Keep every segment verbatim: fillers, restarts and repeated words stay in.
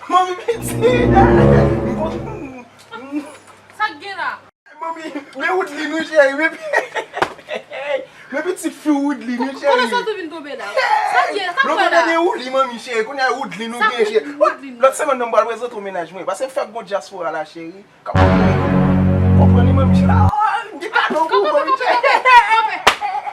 Manmi pitit. Sa k gen la? Manmi, men Woodline wi cheri, men, men pitit fi Woodline wi cheri. Kòman sa tou vin tonbe la? Sa k gen, sa k fè la? Lòt semèn nan ou li manmi cheri, kounye a Woodline ou gen cheri. Lòt semèn nan m pral prezante w mennaj mwen, paske m fèk gon dyaspora la cheri. Konprann li manmi cheri. Ah, m gen kado pou ou manmi cheri. Kanpe, kanpe,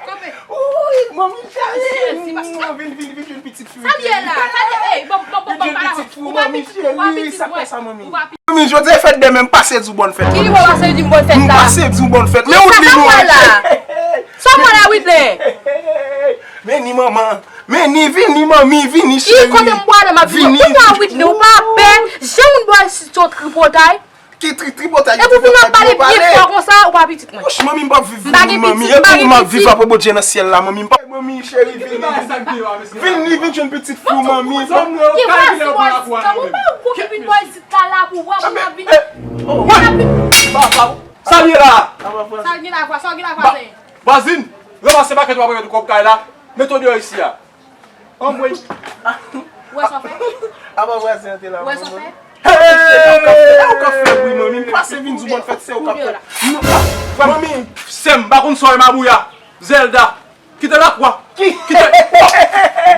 kanpe. Wi, manmi cheri. Vin, vin, vin jwenn pitit fi. Sa l ye la? Sa l ye? Ey, bon, bon, bon, bon, pa la. Ou pa pitit, ou pa pitit, ou pa pitit. Manmi, jodi a fèt demen, m pase di w bòn fèt. Ki li wè pase di m bòn fèt la? M pase di w bòn fèt. Men Woodline nou la. Sa w pral la, Woodline? Men ni manman, men ni vini, manmi, vini cheri. Ki kote m pral la, m ap vini? Kounye a Woodline, ou pa pè? Jan moun bò isit se yon tripotay. Ki tri-, tripotay? Epi w vin ap pale byen fò konsa, ou pa pitit mwen. Wouch, manmi, m p ap viv pou moun, manmi. E pou ou m ap viv apre Bondye nan syèl la, manmi. M p ap, manmi, cheri, vini. Vini, vini jwenn pitit fi w, manmi. Ki vwa si wòs? Kòman pa ou ki vin bò isit la, la pou w wè moun ap vini. Moun ap vini. Sa l ye la? Sa l gen la vwa, sa l gen la vwa, vwazin? Vwazin, ranmase pakèt w ap remèt ou kòb kay la. Mete w deyò isi a. Anmwey. Ou wè sa w fè? Apa vwazin an te la. Ou wè sa w fè? Hey! Ou ka fè, ou ka fè bri, manmi. M pase vin di w bòn fèt, se ou k ap fè. Manmi, sè m, m pa konn sa w ye mabouya. Zelda, kite lakwa. Ki? Kite.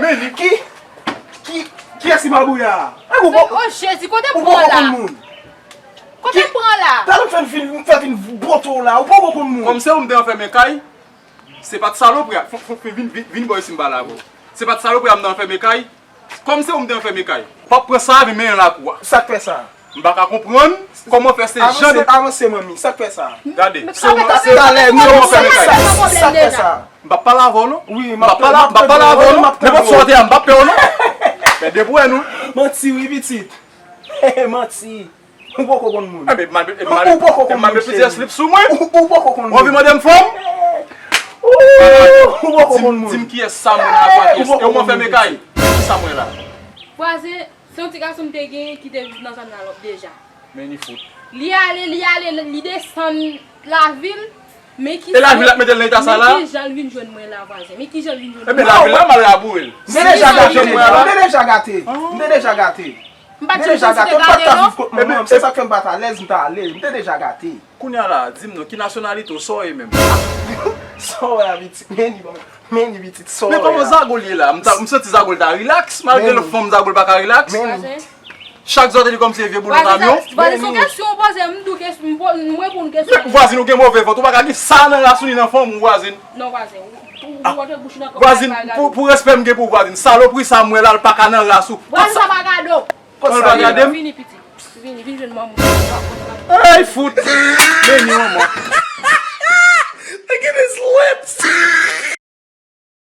Men li. Ki? Ki? Kiyès ki mabouya a? Oh Jezi, kote m pran la? Kote m pran la? Talè m fè vin, m fè vin bote w la. Ou poko konn moun. Kòm se ou m te anfèmen kay. Se pa t salopri a. Fon, fon, fon, vin, vin, vin bò isit m pale avè w. Se pa t salopri a m te anfèmen kay. Kòm se ou m te anfèmen kay. W ap pran sa a vin mennen lakou a. Sa k fè sa? M pa ka konprann kòman fè se jan de. Avanse, avanse, manmi. Sa k fè sa? Gade, se ou, se ou m te anfèmen kay. Sa k fè sa? M p ap pale avè w non. M p ap pale, m p ap pale avè w non. Nenpòt sa w te a, m p ap pè w non. Men debouye nou. Manti wi, pitit. Manti. Ou poko konn moun. Ou poko konn moun. Ou poko konn moun, cheri. Ou poko konn moun. Ou anvi mande m fanm? Ou poko konn moun. Di m kiyès sa mwen la, vwazin? Èske w anfèmen kay? Di m sa mwen la. Vwazin, se yon ti gason m te genyen ki te viv nan zòn la deja. Men li fout. Li ale, li ale, li desann lavil. Men ki... E lavil la k mete l nan eta sa la? Men ki jan l vin jwenn mwen la, vwazin? Men ki jan l vin jwenn mwen? Ebyen, lavil la mal raboure l. M te deja gate. M te deja gate. M te deja gate. M pa t janm konn si te gate non. Mwen menm, se sa k fè m pa t alèz, m t ale, m te deja gate. Kounye a la, di m non, ki nasyonalite w, sa w ye menm? Sa w wè a pitit, men ni bon, men ni pitit, sa w wè a. Men kòman zago l ye la? M ta, m santi zago l ta rilaks, malgre l fanm zago l pa ka rilaks. Men ni. Chak zòt li kòmsi e vye boulon kamyon. Vwazin, se yon kesyon w poze m, m di w kesyon, m po-, m reponn kesyon. Men vwazin, ou gen move vant, ou pa ka gen sa nan ras ou ni nan fanm ou, vwazin. Non, vwazin, ou, ou, ou wote bouch ou nan kòb. Vwazin, pou, pou respè m gen pou ou, vwazin, salopri sa m wè la, l pa ka nan ras ou. Vwazin, sa pa gade w. Kòman l pa gade m? Vini, pitit. Vini, vin jwenn manman w. Ey, fout! Men ni manman. Look at his lips!